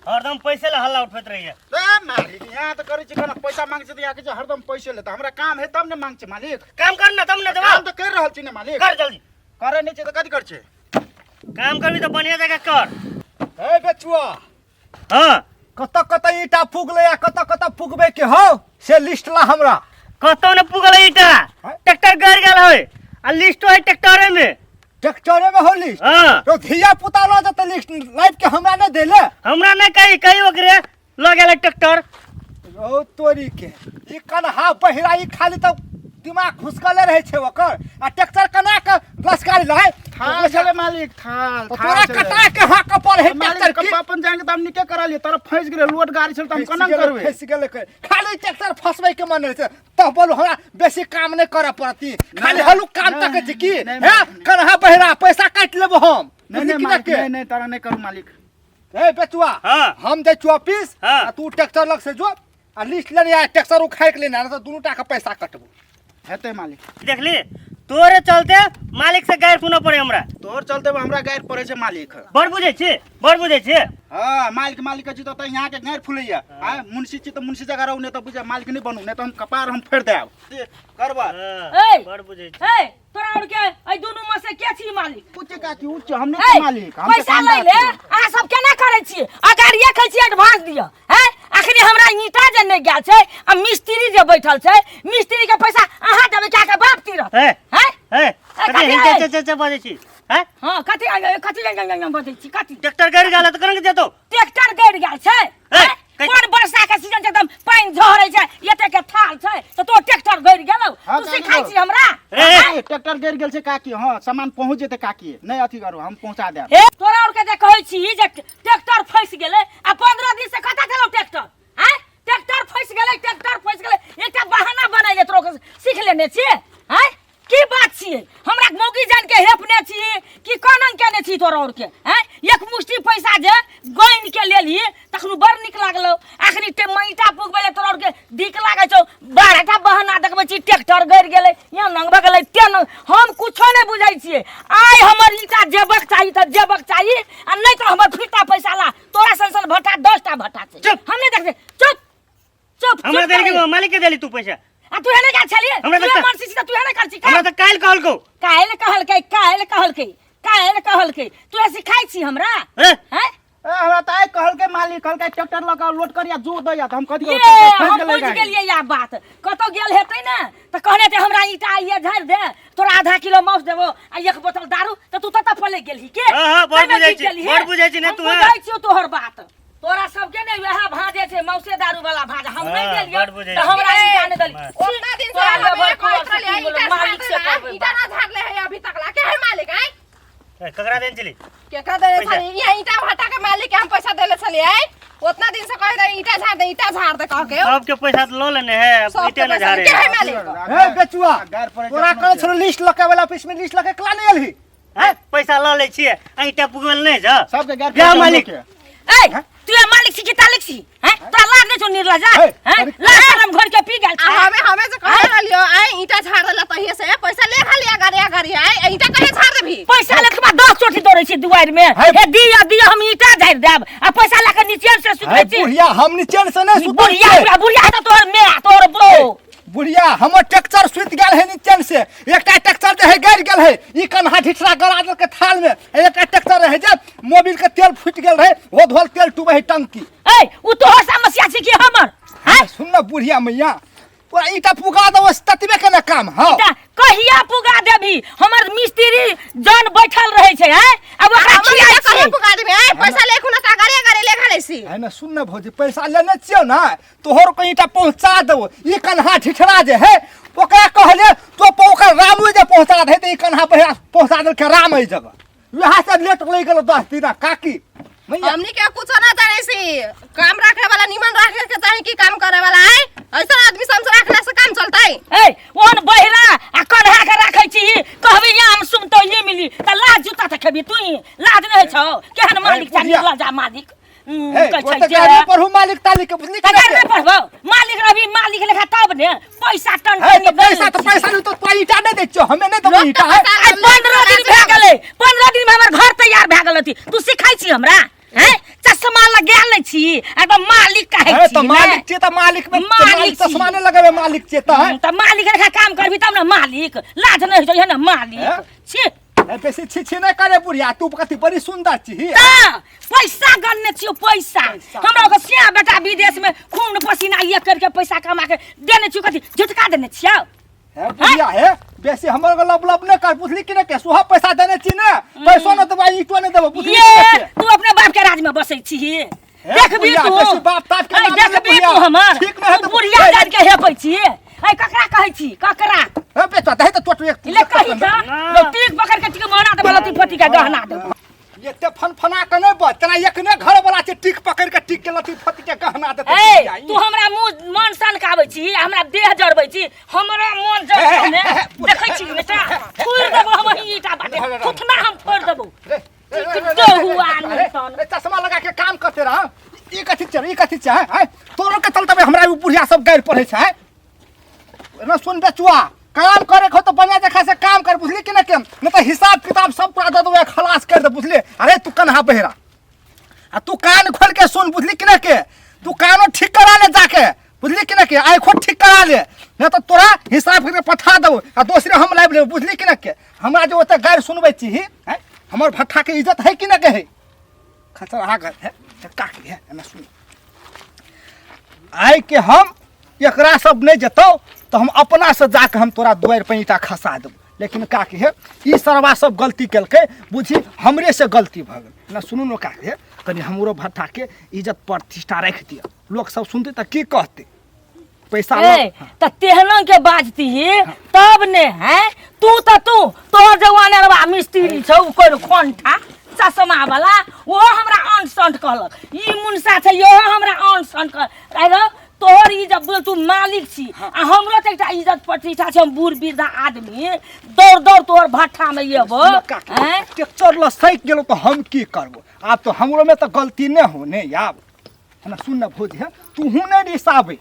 हरदम पैसे ला हल्ला उठबैत रहैया। ए मालिक, यहाँ तऽ करै छी खाना, पैसा मांगै छै तऽ यहाँ कहै छै हरदम पैसे लेतै। हमरा काम है तब ने मांग छै मालिक। काम कर ना तब ने देबो। काम तऽ करि रहल छी ने मालिक। कर जल्दी। करै नहि छै तऽ कथी करै छै? काम करबी तऽ बढ़िया जगह कर। ए बेचुआ। हाँ। कत कत ईटा फुगले आ कत कत फुगबे के हो से लिस्ट ला हमरा। कतौ ने पुगल है ईटा, ट्रैक्टर गड़ गेल है आ लिस्टो है ट्रैक्टरे में। ट्रैक्टरे में हो लिस्ट? हाँ। तो धिया पुता ल जते लिस्ट लाइफ के हमरा नहीं देले। हमरा नहीं कही, कही ओकरे ल गेल ट्रैक्टर। ओ तोरी के ई कन्हा बहिरा ई खाली तो दिमाग घुसकले रहे छे ओकर आ ट्रैक्टर कना के लसकारी लहे। थाल छले मालिक, थाल, तो थाल तोरा छले। कटा के हाँ कपर है मालिक, ट्रैक्टर की। अपन जान के त हम निके करा लिए, तोरा फंस गेले लोड गाड़ी छल त हम फंसि कोना गेलै, करबे? फंसि गेलै, खाली ट्रैक्टर फंसबै के मन रहै छै तब बोलू हमरा बेसी काम नहीं करे पड़ती, खाली हलुक काम नहीं, तकै छी की? नहीं, हैं? मालिक, नहीं। कन्हा बहिरा पैसा काटि लेबो हम। नहीं, बुझली नहीं, कि मालिक, के? नहीं, नहीं, तारा नहीं करू मालिक। ए बेचुआ, हाँ। हम जाइ छियौ ऑफिस, हाँ। आ तू ट्रैक्टर लग से जो आ लिस्ट लेने आ ट्रैक्टर उखाड़ि के लेने आ, नहीं तऽ दुनू टा के पैसा कटबो। हेतै मालिक। देखली तोरे चलते मालिक से गारि सुनऽ पड़े हमरा। तोर चलते हमरा गारि पड़े छै मालिक। बड़ बुझै छी, बड़ बुझै छी। हाँ मालिक, मालिक कहै छी तऽ यहाँ के गारि फुलैया। आ मुंशी छी तऽ मुंशी जगह रहू, नहीं तऽ बुझा मालिक नहीं बनू, नहीं तऽ हम कपार हम फेर देब। करबा। हाँ, ए! बड़ बुझै छी। ए, तोरा और के एहि दुनू में से के छी मालिक? उच्च काकी, उच्च, हम नहीं छी ए, मालिक, हम तऽ पैसा कामदार लै ले, छी। अहाँ सब केना करै छी? अगर ये कहै छी एडवांस दिअ, हैं? अखनी हमरा ईंटा जे नहि गेल छै आ मिस्त्री जे बैठल छै, मिस्त्री के पैसा अहाँ देबै कि अहाँके बाप तीरत? ए, हैं? ए, ए, कथी कथी हिंचे है? चे चे चे बजै छी? हैं? हाँ, कथी, ए, कथी जंग जंग जंग बजै छी? कथी? ट्रैक्टर गड़ि गेल तऽ केना जेतौ? ट्रैक्टर गड़ि गेल छै? ए, हैं? कोन वर्षा के सीजन छै, एकदम पानि झहरै छै, एते के थाल छै तऽ तोर ट्रैक्टर गड़ि गेलौ? हाँ, तू काकी सिखाइ गो। छी हमरा? ए, ए, ए, ट्रैक्टर गड़ि गेल छै काकी, हाँ सामान पहुँच जेतै काकी, नहीं अथी करू, हम पहुँचा देब। हे तोरा और के जे कहै छी जे ट्रैक्टर फंसि गेलै आ 15 दिन से कतऽ छलौ ट्रैक्टर? आँय, ट्रैक्टर फंसि गेलै, ट्रैक्टर फंसि गेलै, एकटा बहाना बनाइले तोरा के सीख लेने छियै? आँय, की बात छियै? हमरा मौगी जान के हेपने छी कि कोना केने छी तोरा और के? आँय, एक मुष्टि पैसा जे गनि के लेलही तखन बड़ नीक लागलौ, अखनी ते ईंटा पुगबै ले तोरा और के दिक लागै छौ, 12टा बहाना देखबै छी, ट्रैक्टर गड़ि गेलै, यहाँ नंग भऽ गेलै, ते नंग, हम कुछो नहि बुझै छियै। आइ हमर ईंटा जेबक चाही तऽ जेबक चाही आ नहि तऽ हमर फिरता पैसा ला, तोरा सन सन भट्टा 10टा भट्टा छै। चुप। हम नहि देखै, चुप चुप। हमरा चुप देली करी। मालिक के देली तू पैसा? आ तू हेने गेल छलियै? हमरा तऽ तू का- मन छी तऽ तू हेने कर छी हमरा तऽ काल्हि कहलकौ। काल्हि कहलकै, काल्हि कहलकै, काल्हि कहलकै, तू ए सिखाइ छी हमरा? ए? हैं? ए, हमरा तऽ आइ कहलकै मालिक, कहलकै ट्रैक्टर लऽ कऽ लोड करिया जोर दैया, तऽ हम कथी ये करू? ट्रैक्टर फँसि हम गेलै बुझि गाड़ी। गेलियै या बात, कतौ गेल हेतै ने तऽ कहने हेतै हमरा ईंटा आइए झाड़ि दे, तोरा आधा किलो मांस देबो आ एक बोतल दारू, तऽ तू ततऽ पलटि गेलही के? हाँ, हाँ, बड़ तैमे बुझै बिक छी, गेलही? बड़ बुझै छी ने हम तू, हाँ। बुझै छियौ तोहर बात, तोरा सबके ने वएह भाजे छै, मौसे दारू वाला भाज, हम नहीं हाँ, देलियौ बड़ बुझै तऽ छी। हमरा ईंटा नहि देली। बस। ओतना दिन से तोरा हम लेबर एक कहैत कोर से रहलियै, की बोलू, ईंटा मालिक से झाड़ देला, करबै ईंटा बात। ना झाड़ले है अभी तक ला, के है मालिक आय? ए, ककरा देने छली? केकरा देले पैसा। छली? यहाँ ईंटा भट्टा के मालिक के हम पैसा देले छलियै। उतना दिन से कहि रहे ईंटा झाड़ दे, ईंटा झाड़ दे कह के। सबके पैसा तो लऽ लेने है, अब सबके ईंटे ना पैसा झाड़े। के है मालिक? ए बेचुआ, गारि पड़ै छै तोरा अपनो कहै के। छलौ लिस्ट लऽ के आबै ला, ऑफिस में लिस्ट लऽ के कला नहि एलही? हैं? पैसा लऽ लै छियै, आ ईंटा पुगल नहि छ? सबके गारि जा पड़ै छै मालिक। हमरो के। ए, तू ये मालिक छी कि तालिक छी? हैं? तोरा लाज नहि छौ निर्लजा? हे, हैं? अरे- लाज शरम घोर के पी गेल आ छै। हमें हमें से कह रहलियो आय ईंटा झाड़ देला तहिए से पैसा ले खाली गाड़ी गाड़ी आय ईंटा कहे झाड़ देबी? पैसा ले के बाद 10 चोटी दौड़ै छी दुआरि में। हे। हे दिया दिया हम ईंटा झाड़ि देब आ पैसा लए के नीचे से सुतै हे छी। बुढ़िया, हम नीचे से नहि सुतै बुढ़िया, छियै। बुढ़िया, बुढ़िया तऽ तोहर my तोहर बो। बुढ़िया, हमर ट्रैक्टर सुति गेल है नीचे से, एकटा ट्रैक्टर जे है गड़ि गेल है ई कन्हा ढिठरा गड़ा देलकै थाल में, एकटा ट्रैक्टर रहे जे मोबिल के तेल फूटि गेल रहे, ओ धोल तेल डूबे है टंकी। ए, उ तोहर समस्या छी कि हमर? हैं? सुन न बुढ़िया मैया, पूरा ईटा पुगा दो ततबे के ने काम। हाँ। ईटा कहिया पुगा देबी? हमर मिस्त्री जन बैठल रहे छै, हैं? अब ओकरा हमर खियाइ ईंटा कहिया छियै। पुगा देबी आय? पैसा ले खुना ता गाड़ी गाड़ी ले खाले सी। है ना, सुन न भौजी, पैसा लेने छियौ ना, तोहर को ईटा पहुंचा देबो। ई कन्हा ठिठरा जे है ओकरा कहले तो ओकर रामू जे पहुंचा दे, त ई कन्हा पहिरा पहुंचा देलकै राम एहि जगह। वएह से लेट लग गेलो 10 दिन काकी मैया। हमनी के कुछ ना जाने सी, काम रखे वाला निमन रखे के चाही कि काम करे वाला आय? ऐसा आदमी समझ रखला से काम चलतै। ए, ओहन बहिरा आ कन्हा के राखै छी, कहबी आम सुनतो ये मिली त लाज जूता त खेबी तू, लाज नहि छौ? केहन मालिक छै बुढ़िया। निर्लजा मालिक। हे, कहै छै ओते जे गाड़ी पढ़ू मालिक तालिक के बुझली तऽ कि गाड़ी नहि पढ़बौ, मालिक रहबी मालिक लेखा तब ने पैसा टन हे, टन तऽ पैसा तऽ पैसा नहि तो तोरा ईटा नहि दै छियौ, हमे नहि देबौ लोक ईटा, तऽ हे। पैसा आइ 15 दिन भए गेलै, 15 दिन में हमर घर तैयार भए गेल अथी, तू सिखाइ छी हमरा? हैं? चश्मा लगा लै छी एकदम मालिक कहै है छी तो ने। मालिक छियै तऽ मालिक में मालिक मालिक छी। चश्मा नहि लगेबै मालिक छियै तऽ है तऽ मालिक रेखा काम करबी तब ने मालिक लाज नहि होइ छौ, इहे ने मालिक हैं? छी ए, बेसी छी छी नहि करे बुढ़िया तू कथी बड़ी सुंदर छी तऽ पैसा गनने छियौ पैसा पैसा। हमरा ओकर सिया बेटा विदेश में खून पसीना ये करके पैसा कमा के देने छियौ कथी झुटका देने छियौ हे बुढ़िया हे बेसी हमर लब लब नहि कर बुझली कि नहि के सुहा पैसा देने छी ने पैसो नहि देबै ईटो नहि देबै बुझली कि ये नहि के? तू अपने बाप के राज में बसै छी हे देखबी बुढ़िया, तू बेसी बाप ताप के ऐ, नाम नहि देखबी बुढ़िया। तू हमर ठीक नहि है तू तऽ- बुढ़िया हे, जान के हेपै छी ऐ ककरा कहै छी ककरा हे बेटा दही तऽ टोट एक ले कही तऽ टीक पकड़ के टीक मना देबो लती फती के गहना देबो एते फनफना के नहि बज तेना एकने घर वाला छै टिक पकड़ के टिक के लती फती के गहना देतै ए तू हमरा मुंह मन सनकाबै छी हमरा देह जरबै छी हमरा मन जरतौ ने देखै छी बेटा फोड़ि देबो हम ही ईटा बाटे थुथना हम फोड़ि देबो रे चश्मा लगा के काम करते रह ई कथी छै ई कथी छै हैं तोरो के चलते हमरा उ बुढ़िया सब गारि पड़ै छै ना सुन बेचुआ काम करे खो तो बढ़िया देखा से काम कर बुझली कि ना के नहीं तो हिसाब किताब सब पूरा दे देबे खलास कर दे बुझली अरे तू कन्हा बहरा आ तू कान खोल के सुन बुझली कि ना के तू कानो ठीक करा ले जाके बुझली कि ना के आँखो ठीक करा ले नहीं तो तोरा हिसाब करके पठा देबो आ दोसरे हम लाबि लेबो बुझली कि ना के हमरा जे ओते गारि सुनबै छी हैं हमर भट्ठा के इज्जत है कि ना के है खचरा गल है काट है ना सुन आइ के हम एकरा सब नहीं जतौ तो हम अपना से जाके हम तोरा दुआरि पर ईंटा खसा देबो लेकिन का की है ई सरवा सब गलती केलकै बुझी हमरे से गलती भऽ गेल ना सुनू ने का है कनि हमरो भट्ठा के इज्जत प्रतिष्ठा राखि दिअ लोक सब सुनतै तऽ की कहतै पैसा ए त तेहना के बाजती तब ने है तू त तू तोहर जवान अरबा मिस्त्री छौ कोइ खोंठा चश्मा वाला ओ हमरा अंट संट कहलक ई मुनसा छै इहो हमरा अंट संट कह अरे तोहर ई जब तू मालिक छी आ हमरो तऽ एकटा इज्जत प्रतिष्ठा छै हम बूढ़ वृद्धा आदमी दौड़ दौड़ तोहर भट्ठा में एबो हैं ट्रैक्टर ल सैक गेलो तऽ हम की करबो आब तऽ हमरो में तऽ गलती नहि हो ने आब है ना सुन ना भौजी है तूहू नहीं रिसाबे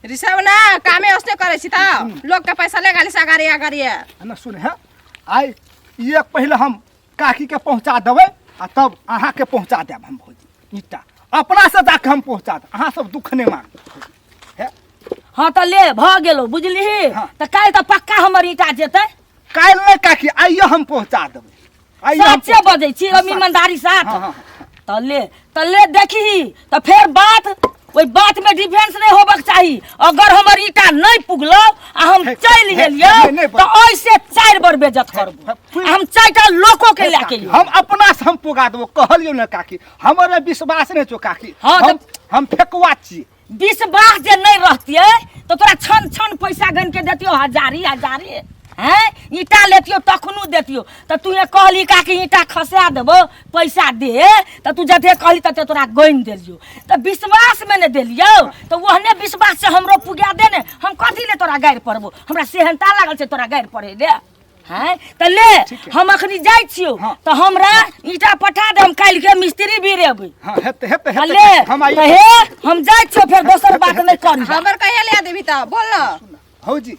रिसाब ना कामे उसने करे छी त लोग के पैसा ले गाली से अगाड़ी अगाड़ी है है ना सुन है आइ एक पहले हम काकी के पहुंचा देबै आ तब अहाँ के पहुंचा देब हम भौजी ईटा अपना से जाके हम पहुंचा देब अहाँ सब दुख नहीं मांग है हाँ तऽ ले भऽ गेलो बुझलिही हाँ। तऽ काल्हि तऽ पक्का हमर ईटा जेतै काल्हि नहि काकी आइयो हम पहुंचा देबै आइयो हम सच्चे बजै छी एकदम ईमानदारी साथ हाँ, हाँ, तऽ ले तऽ ले देखही तऽ फेर बात ओहि बात में डिफेंस नहीं होबक चाही अगर हमर ईटा नहीं पुगलो आ हम हे, चलि हे, गेलियो नहीं, नहीं, तऽ ओहिसे चारि बार बेजत करबो हे, आ हम चारिटा लोको के लए के काकी, हम अपना से हम पुगा देबो कहलियो ने काकी हमर विश्वास नहीं छौ काकी हाँ, हम हम फेकुआ छी विश्वास जे नहीं रहतियै तऽ तोरा छन छन पैसा गन के देतियो हजारी हजारी हैं ईटा लेतियो तखनो देतियो तऽ तू ये कहली काकी ईटा खसा देबो पैसा दे तऽ तू जते कहली तते तोरा गनि देलियो तऽ विश्वास में ने देलियो तऽ ओहने विश्वास से हमरो पुगा दे ने हम कथी ले तोरा गारि पड़बो हमरा सेहनता लागल छै तोरा गारि पढ़े ले हैं तऽ ले हम अखनी जाइ छियौ हाँ। तऽ हमरा ईटा पठा दे हम काल्हि के मिस्त्री भी एबै हाँ हेतै हेतै आ हेतै ले हम आइए तऽ हे हम जाइ छियौ फेर दोसर बात नहि करी हमर कहिया ले देबी त बोल न भौजी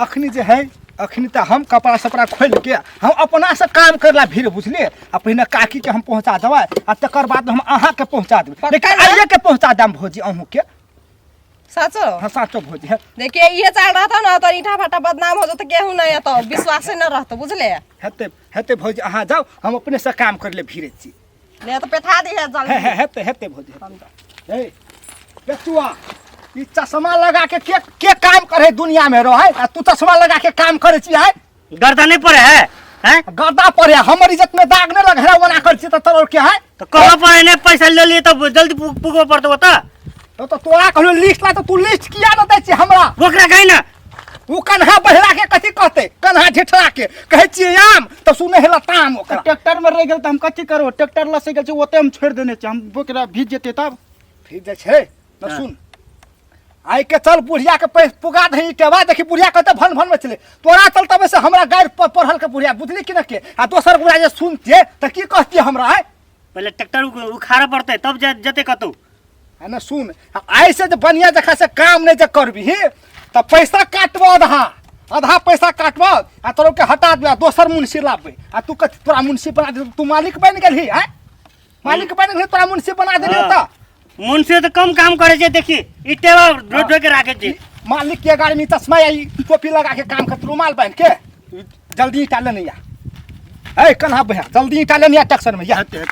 अखनी जे है अखनी तऽ हम कपड़ा सपड़ा खोलि के हम अपना से काम करला भीड़ बुझलिए आ पहिने काकी के हम पहुंचा देबै आ तकर बाद हम अहाँ के पहुंचा देबै लेकिन पक्का ना? आइए के पहुंचा देम भौजी अहूँ के साचो हाँ साचो भौजी है देखिए ये चाल रहता ना तो ईटा फाटा बदनाम हो जाता केहू नहीं तो विश्वास न रहतो बुझले हेतै हेतै भौजी अहाँ जाउ हम अपने से काम कर ले भीड़े छी ले तो पेठा दी है हे जल्दी हे हेतै हेतै भौजी हेतै हे बेचुआ ई चश्मा लगा के के के काम करे दुनिया में रहे आ तू चश्मा लगा के काम करे छी है गर्दा नहीं पड़े है हैं गर्दा पड़े हमर इज्जत में दाग नहीं लगे है ओना कर छी त तोर के है तो कहाँ पर नहीं पैसा ले लिए तब जल्दी पुगबो पड़तो बता तो तोरा कहलो लिस्ट ला तो तू लिस्ट किया न दै छी हमरा ओकरा कही ना ओ कन्हा बहिरा के कथी कहते कन्हा ढिठरा के कहै छियै आम तऽ सुनै हे लताम ओकरा ट्रैक्टर में रह गेल तऽ हम कथी करबो ट्रैक्टर लसै गेल छै ओते हम छोड़ि देने छियै हम ओकरा भीज जेतै तब फिर जे छै तऽ हाँ। सुन आइ के चल बुढ़िया के पैस पुगा दही टेबा देखी बुढ़िया कहते भन भन में चले तोरा चल तबे से हमरा गारि पढ़ल के बुढ़िया बुझली कि न के आ दोसर बुढ़िया जे सुनते तऽ की कहती हमरा आइ पहले ट्रैक्टर उखाड़े पड़ते तब जते कतौ है ना सुन आइ से जे बढ़िया जगह से काम नहीं जे करबी तऽ पैसा काटबो आधा आधा पैसा काटबो आ तोरो के हटा देबे आ दोसर मुंशी लाबे आ तू कथी तोरा मुंशी बना दे तू मालिक बनि गेलही आँय मालिक बन गेलै तोरा मुंशी बना देलियौ हाँ। तऽ। मुंशी तऽ कम काम करे छै, देखी ईटेवा ढो ढो के राखे छै। मालिक के गाड़ी में चश्मा या ई टोपी लगा के काम करत, रुमाल बांध के। जल्दी ईटा लेने आ। ए कन्हा भैया, जल्दी ईटा लेने आ ट्रैक्टर में या।